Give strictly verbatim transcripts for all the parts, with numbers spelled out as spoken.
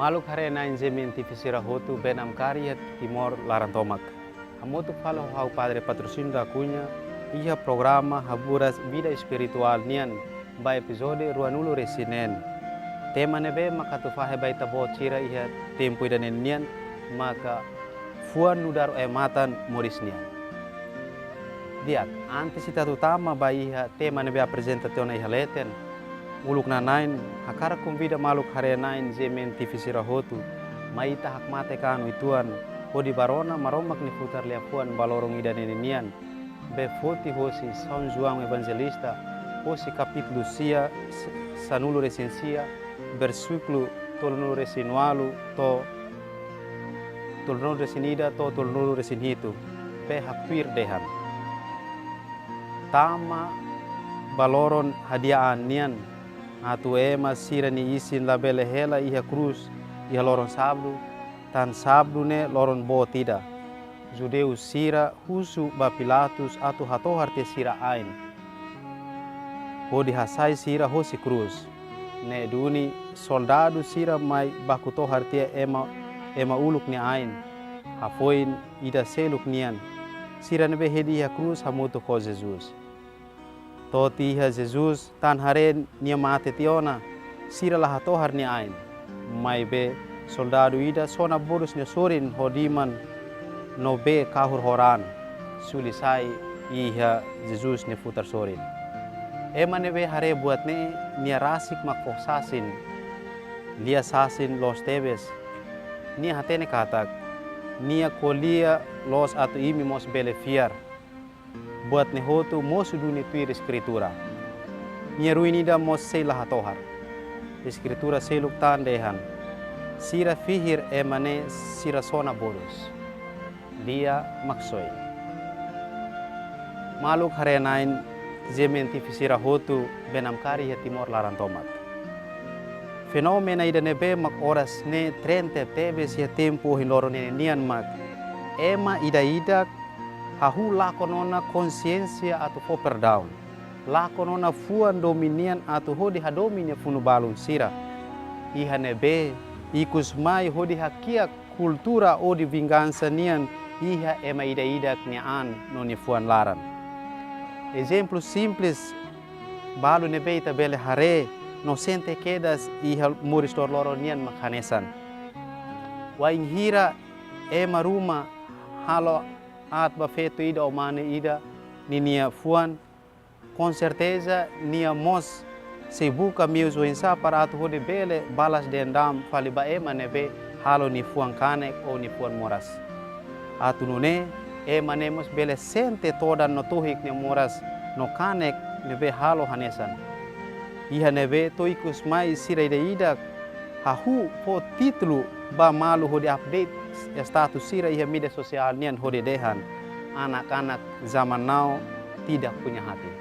Maluk haree-na'in G M N T V sira hotu, bem-vindo iha Timor laran tomak. Hamutuk fali ho ha'u Padre Patrocínio da Cunha, iha programa Haburas Vida Espirituál nian, ba epizódiu ruanulu-resin-neen. Tema ne'ebé mak atu fahe ba ita-boot sira iha tempu ida-ne'e nian, maka fuan nu'udar oematan moris nian. Di'ak, antes ita atu tama ba iha tema ne'ebé aprezenta tiha ona iha leten, uluk nana'in, hakarak konvida maluk haree-na'in G M N T V sira hotu, mai ita hakmatek an uitoan, hodi bá rona Maromak nia futar liafuan ba loron ida-ne'e nian, be foti hosi São João Evangelista, hosi kapítulu sia, s-, sanulu-resin-sia, versíkulu tolunulu-resin-ualu to'o tolunulu-resin-ida to'o tolunulu-resin-hitu, be haktuir dehan: Tama ba loron hadi'a an nian, atu ema sira-nia isin labele hela iha krús iha loron sábadu, tan sábadu ne'e loron boot ida. Judeu sira husu ba Pilatus atu hatohar tiha sira ain, hodi hasai sira hosi krús. Ne'e duni soldadu sira mai baku tohar tiha ema, ema uluk nia ain, hafoin ida seluk nian, sira ne'ebé hedi iha krús hamutuk ho Jesus. To'o tiha Jesus tan haree nia mate tiha ona, sira la hatohar nia ain. Maibé soldadu ida sona bodus nia sorin ho diman no bee kahur ho raan, suli sai iha Jesus nia futar sorin. Ema ne'ebé haree buat ne'e, nia rasik mak fó sasin, lia sasin loos tebes. Nia hatene katak, nia ko'alia loos atu imi mós bele fiar. Buat ne'e hotu mosu duni tuir Eskritura. Nia ruin ida mós sei la hatohar. Eskritura seluk tan dehan: Sira fihir ema ne'e sira sona bodus. Lia Maksoin. Maluk haree-na'in G M N T V sira hotu, bem-vindo iha Timor laran tomak. Fenómenu ida ne'ebé mak oras ne'e trente tebes iha tempu ohin loron ne'e nian mak ema ida-idak hahú lakon ona konsiénsia atu fó perdaun, lakon ona fuan domin nian atu hodi hadomi nia funu-balun sira. Iha ne'ebé ikus mai hodi hakiak kultura ódiu vingansa nian iha ema ida-idak nia an no nia fuan laran. Ezemplu simples balu ne'ebé ita bele haree no sente kedas iha moris loroloron nian mak hanesan: wainhira ema ruma halo aat ba feto ida ou mane ida ninia fuan, konserteza nia mós sei buka meius oinsá para atu hodi bele balas dendam fali ba ema ne'ebé halo nia fuan kanek ou nia fuan moras. Atu nune'e, ema ne'e mós bele sente todan no tohik nia moras no kanek ne'ebé halo hanesan. Iha ne'ebé to'o ikus mai sira ida-idak hahú fó títulu ba malu hodi update status sira iha média sosiál nian hodi dehan: anak-anak zaman now tidak punya hati.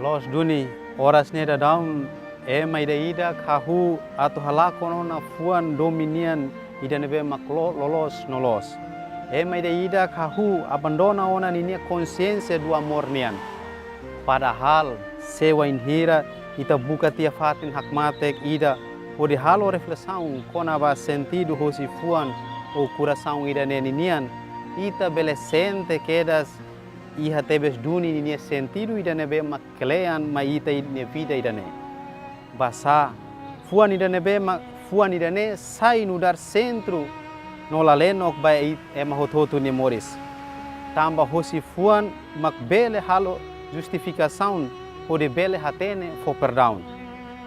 Loos duni, oras ne'e daudaun ema ida-idak hahú atu halakon ona fuan domin nian ida ne'ebé mak lo-, loloos no loos. Ema ida-idak hahú abandona ona ninia konsiénsia do amor nian. Padahal, se wainhira ita buka tiha fatin hakmatek ida hodi halo reflesaun kona-ba sentidu hosi fuan ou kurasaun ida-ne'e ninian, ita bele sente kedas iha tebes duni ninia sentidu ida ne'ebé mak kle'an mai ita nia vida ida-ne'e. Basá, fuan ida ne'ebé mak, fuan ida-ne'e sai nu'udar sentru no lalenok ba i-, ema hotu-hotu nia moris. Tanba hosi fuan mak bele halo justifikasaun hodi bele hatene fó perdaun.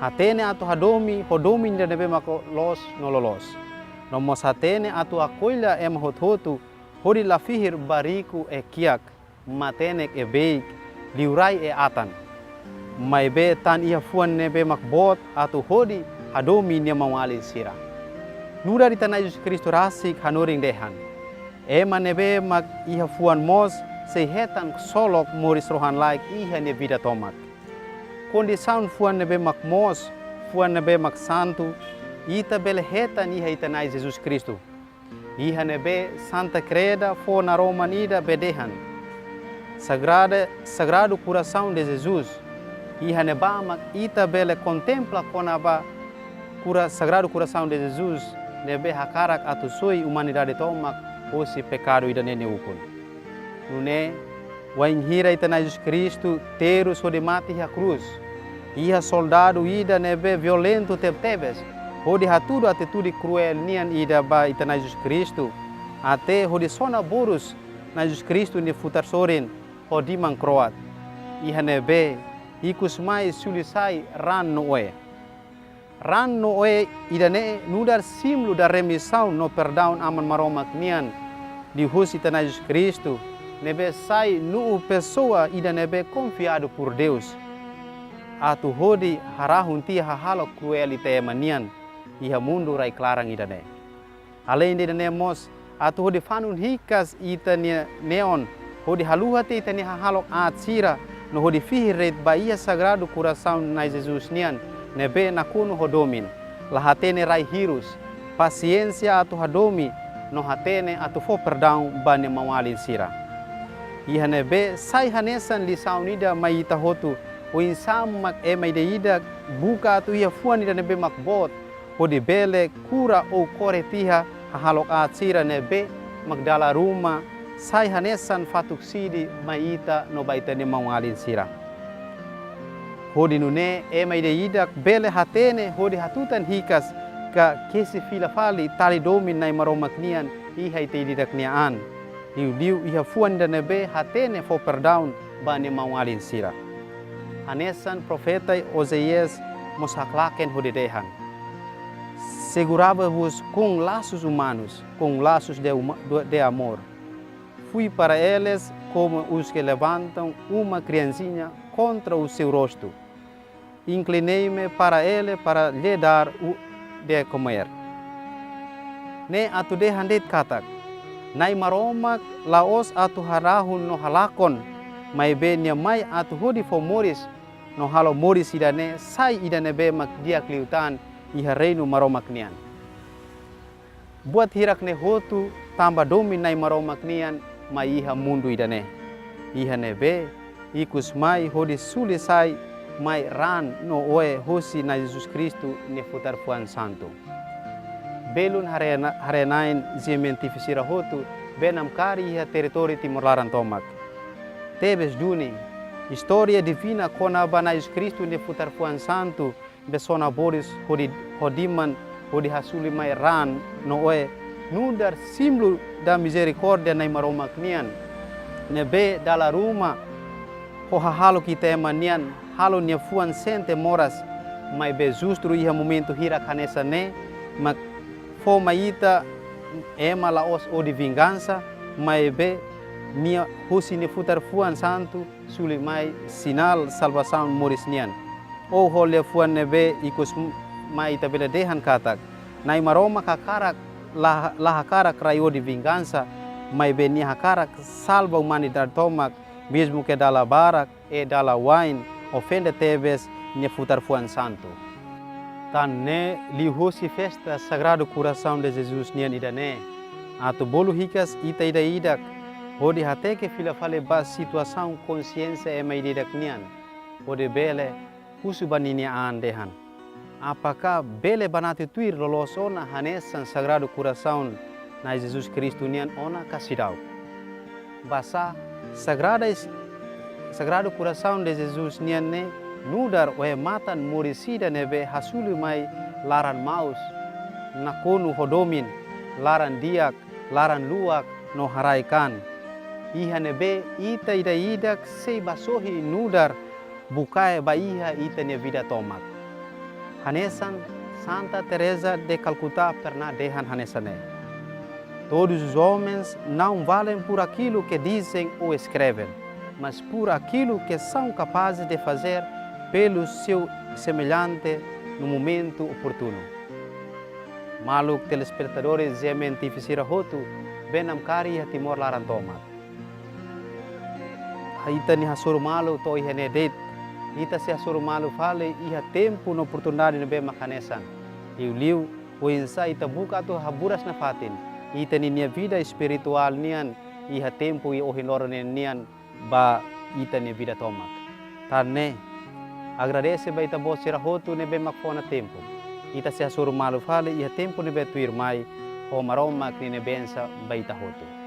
Hatene atu hadomi ho domin ida ne'ebé mak loos no loloos. No mós hatene atu akolla ema hotu-hotu hodi la fihir ba riku e kiak, matenek e beik, liurai e atan. Maibé tan iha fuan ne'ebé mak boot atu hodi hadomi nia maun-alin sira. Nu'udar ita-nia Jesus Kristu rasik hanorin dehan: ema ne'ebé mak iha fuan moos sei hetan ksolok moris rohan-laek iha nia vida tomak. Kondisaun fuan ne'ebé mak moos, fuan ne'ebé mak santu, ita bele hetan iha ita-nia Jesus Kristu. Iha ne'ebé Santa Kreda fó naroman ida be dehan: Sagrada, Sagrado Coração de Jesus. Iha ne'ebá mak ita bele kontempla kona-ba kura-, Sagrado Coração de Jesus, ne'ebé hakarak atu soi umanidade tomak hosi pekadu ida-ne'e nia ukun. Nune'e, wainhira ita-nia Jesus Kristu terus hodi mate iha krús, iha soldadu ida ne'ebé violentu tebetebes hodi hatudu atitude kruél nian ida ba ita-nia Jesus Kristu, até hodi sona borus nia Jesus Kristu nia futar sorin ho diman kro'at. Iha ne'ebé ikus mai suli sai raan no oe. Raan no oe ida-ne'e nu'udar símbolu da remisaun no perdaun Aman Maromak nian liuhusi ita-nia Jesus Kristu, ne'ebé sai nu'u pesoa ida ne'ebé konfiadu por Deus atu hodi harahun tiha hahalok kruél ita ema nian iha mundu rai klaran ida-ne'e. Aleinde ida-ne'e mós, atu hodi fanun hikas ita-nia neon, hodi haluha tiha ita-nia hahalok aat sira, no hodi fihir de'it ba iha Sagradu Korasaun Na'i Jesus nian, ne'ebé nakonu ho domin, la hatene rai hirus, pasiénsia atu hadomi, no hatene atu fó perdaun ba nia maun-alin sira. Iha ne'ebé sai hanesan lisaun ida mai ita hotu, oinsá mak ema ida-idak buka atu iha fuan ida ne'ebé mak boot, hodi bele kura ou kore tiha hahalok aat sira ne'ebé mak dala ruma sai hanesan fatuk sidi mai ita no ba ita-nia maun-alin sira. Hodi nune'e ema ida-idak bele hatene hodi hatutan hikas ka kesi fila fali tali domin Na'i Maromak nian iha ita ida-idak nia an. Liuliu iha fuan ida ne'ebé hatene fó perdaun ba nia maun-alin sira. Hanesan profeta Oséias mós haklaken hodi dehan: Segurava-vos com laços humanos, com laços de uma-, de amor. Fui para eles como os que levantam uma criancinha contra o seu rosto. Inclinei-me para ele para lhe dar o de comer. Ne'e atu dehan de'it katak, Na'i Maromak la'ós atu harahun no halakon, maibé nia mai atu hodi fó moris, no halo moris ida-ne'e sai ida ne'ebé mak di'ak liután iha reinu Maromak nian. Buat hirak-ne'e hotu tanba domin Na'i Maromak nian mai iha mundu ida-ne'e. Iha ne'ebé ikus mai hodi suli sai mai raan no oe hosi Na'i Jesus Kristu nia futar fuan santu. Belun haree-, haree-na'in GMN TV sira hotu, be namkari iha territóriu Timor laran tomak. Tebes duni, istória divina kona-ba Na'i Jesus Kristu nia futar fuan santu, be sona boris hodi, ho diman hodi hasuli mai raan no oe, nu'udar símbolu da mizerikórdia Na'i Maromak nian, ne'ebé dala ruma ho hahalok ita ema nian halo nia fuan sente moras, maibé justu iha momentu hirak hanesan ne'e mak fó mai ita ema la'ós odi vingansa, maibé nia hosi nia futar fuan santu suli mai sinál salvasaun moris nian. Ou ho liafuan ne'ebé ikus mai ita bele dehan katak, Na'i Maromak hakarak la, la hakarak rai odi vingansa, maibé nia hakarak salva umanidade tomak, mezmu ke dala barak, e dala wa'in, ofende tebes nia futar fuan santu. Tan ne'e liuhusi festa Sagradu Korasaun de Jesus nian ida-ne'e, atu bolu hikas ita ida-idak, hodi hateke fila fali ba situasaun konsiénsia ema ida-idak nian, hodi bele husu ba ninia an dehan: Apakah bele banati tuir loloos ona hanesan Sagradu Korasaun Na'i Jesus Kristu nian ona ka seidauk? Basá Sagrada is-, Sagradu Korasaun de Jesus nian ne'e nu'udar oe-matan moris ida ne'ebé hasuli mai laran maus, nakonu ho domin, laran di'ak, laran luak no haraik an. Iha ne'ebé ita ida-idak sei bá sohi nu'udar bukae ba iha ita-nia vida tomak. Hanesan Santa Teresa de Calcutá pernah dehan hanesan ne'e: Todos os homens não valem por aquilo que dizem ou escrevem, mas por aquilo que são capazes de fazer pelo seu semelhante no momento oportuno. Maluk telespetadores GMN TV sira hotu, be namkari iha Timor laran tomak. Ita-nia hasoru malu to'o iha ne'e de'it. Ita sei hasoru malu fali iha tempu no oportunidade ne'ebé mak hanesan. Liuliu, oinsá ita buka atu haburas nafatin ita-nia vida espirituál nian iha tempu iha ohin loron nian ba ita-nia vida tomak. Tan ne'e, agradese ba ita-boot sira hotu ne'ebé mak fó ona tempu. Ita sei hasoru malu fali iha tempu ne'ebé tuirmai, ho Maromak ninia bensa ba ita hotu.